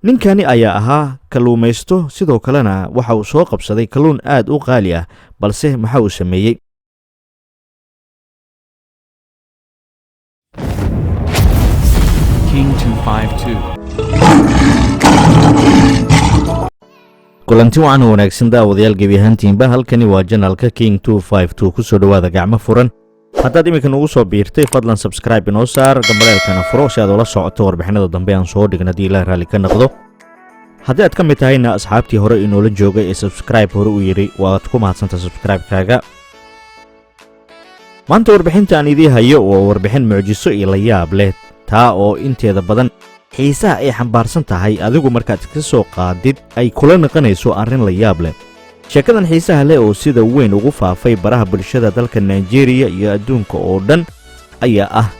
Ninkani ayaa ahaa kalluumaysto, sidoo kalena waxa uu soo qabsaday kalluun aad u qaali ah, balse maxa uu sameeyey? King 252. Kulanti wacan oo wanaagsan, daawadayaal gebi ahaantiinba. Halkani waa channelka King 252. Kusoo dhowaada gacmo furan. Haddaad iminka nugu soo biirtay, fadlan subscribe inoo saar, gambaleelkana furo si aad ula socoto warbixinada dambe aan soo dhigna, haddii Ilaah raalli ka noqdo. Haddii aad ka mid tahayna asxaabtii hore inoola joogay ee subscribe hore u yidhi, waad ku mahadsanta subscribe-kaaga. Maanta warbixinta aan idii hayo waa warbixin mucjiso iyo la yaab leh, taa oo inteeda badan xiisaha ay xambaarsan tahay adigu markaad iska soo qaadid ay kula naqanayso arrin la yaab leh. Sheekadan xiisaha leh oo sida weyn ugu faafay baraha bulshada dalka Nigeria iyo adduunka oo dhan ayaa ah: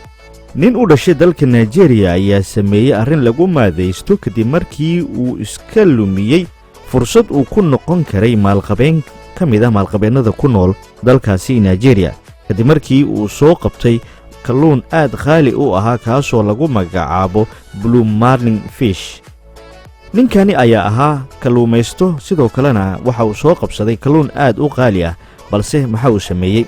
nin u dhashay dalka Nigeria ayaa sameeyey arrin lagu maadaysto kadib markii uu iska lumiyey fursad uu ku noqon karay maalqabeen ka mid ah maalqabeennada ku nool dalkaasi Nigeria, kadib markii uu soo qabtay kalluun aad qaali u ahaa, kaasoo lagu magacaabo blue marlin fish. Ninkani ayaa ahaa kalluumaysto, sidoo kalena waxa uu soo qabsaday kalluun aad u qaali ah, balse maxa uu sameeyey?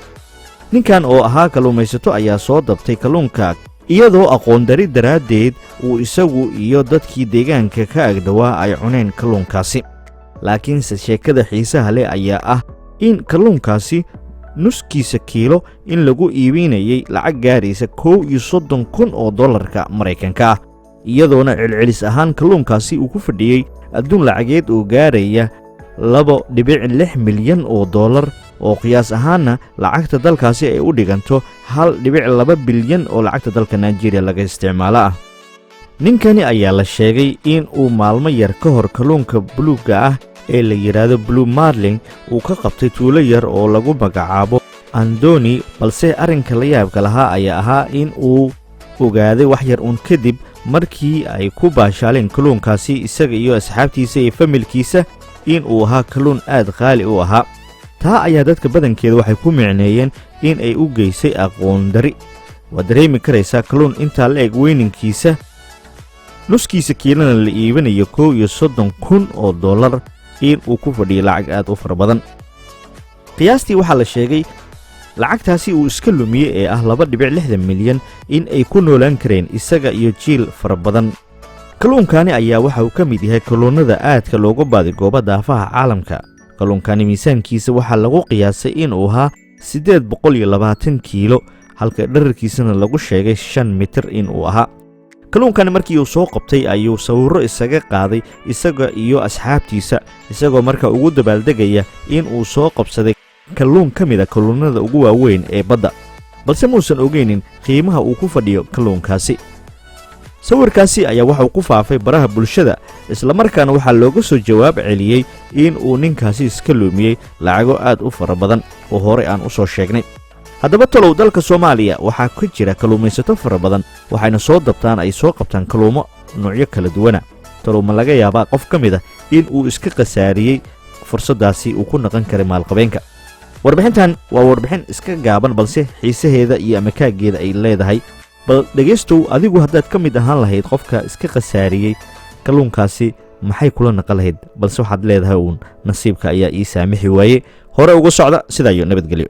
Ninkan oo ahaa kalluumaysato ayaa soo dabtay kalluunka, iyadoo aqoon dari daraaddeed uu isagu iyo dadkii deegaanka ka agdhowaa ay cuneen kalluunkaasi. Laakiinse sheekada xiisaha leh ayaa ah in kalluunkaasi nuskiisa kiilo in lagu iibinayay lacag gaaraysa 31,000 oo dollarka Maraykanka ah, iyadoona celcelis ahaan kalluunkaasi uu ku fadhiyey adduun lacageed oo gaaraya 2.6 milyan oo dollar, oo qiyaas ahaanna lacagta dalkaasi ay u dhiganto 1.2 bilyan oo lacagta dalka Nigeria laga isticmaalo ah. Ninkani ayaa la sheegay in uu maalmo yar ka hor kalluunka buluugga ah ee la yidhaahdo blue marlin uu ka qabtay tuulo yar oo lagu magacaabo Andoni, balse arrinka la yaabka lahaa ayaa ahaa in uu ogaaday wax yar uun kadib markii ay ku baashaaleen kalluunkaasi isaga iyo asxaabtiisa iyo familkiisa in uu ahaa kalluun aad qaali u ahaa. Taa ayaa dadka badankeeda waxay ku micneeyeen in ay u geysay aqoon dari. Waad dareemi karaysaa, kalluun intaa la eg weyninkiisa, nuskiisa kiilana la iibinayo 31,000 oo dollar, in uu ku fadhiyo lacag aad u fara badan. Qiyaastii waxaa la sheegay lacagtaasi uu iska lumiyey ee ah 2.60 milyan in ay ku noolaan kareen isaga iyo jiil fara badan. Kalluunkani ayaa waxa uu ka mid yahay kalluunnada aadka loogu baadigooba daafaha caalamka. Kalluunkani miisaankiisa waxaa lagu qiyaasay inuu ahaa 820 kiilo, halka dherarkiisana lagu sheegay 5 mitir inuu ahaa. Kalluunkani markii uu soo qabtay ayuu sawirro isaga qaaday isaga iyo asxaabtiisa, isagoo marka ugu dabaaldegaya in uu soo qabsaday kalluun ka mid a kalluunnada ugu waaweyn ee badda, balse muusan ogeynin qiimaha uu ku fadhiyo kalluunkaasi. Sawirkaasi ayaa waxauu ku faafay baraha bulshada, islamarkaana waxaa looga soo jawaab celiyey in uu ninkaasi iska luumiyey lacago aad u fara badan oo horey aan u soo sheegnay. Haddaba talow, dalka Soomaaliya waxaa ka jira kalluumaysato fara badan, waxayna soo dabtaan ay soo qabtaan kalluumo noocyo kala duwana. Talow ma laga yaabaa qof ka mid a in uu iska khasaariyey fursaddaasi uu ku naqan karay maalqabeenka? Warbixintan waa warbixin iska gaaban, balse xiisaheeda iyo amakaaggeeda ay leedahay. Bal dhegaystow, adigu haddaad ka mid ahaan lahayd qofka iska khasaariyey kalluunkaasi, maxay kula naqan lahayd? Balse waxaad leedahay uun nasiibka ayaa ii saamixi waaye. Hore uga socda sidaa iyo nabadgelyo.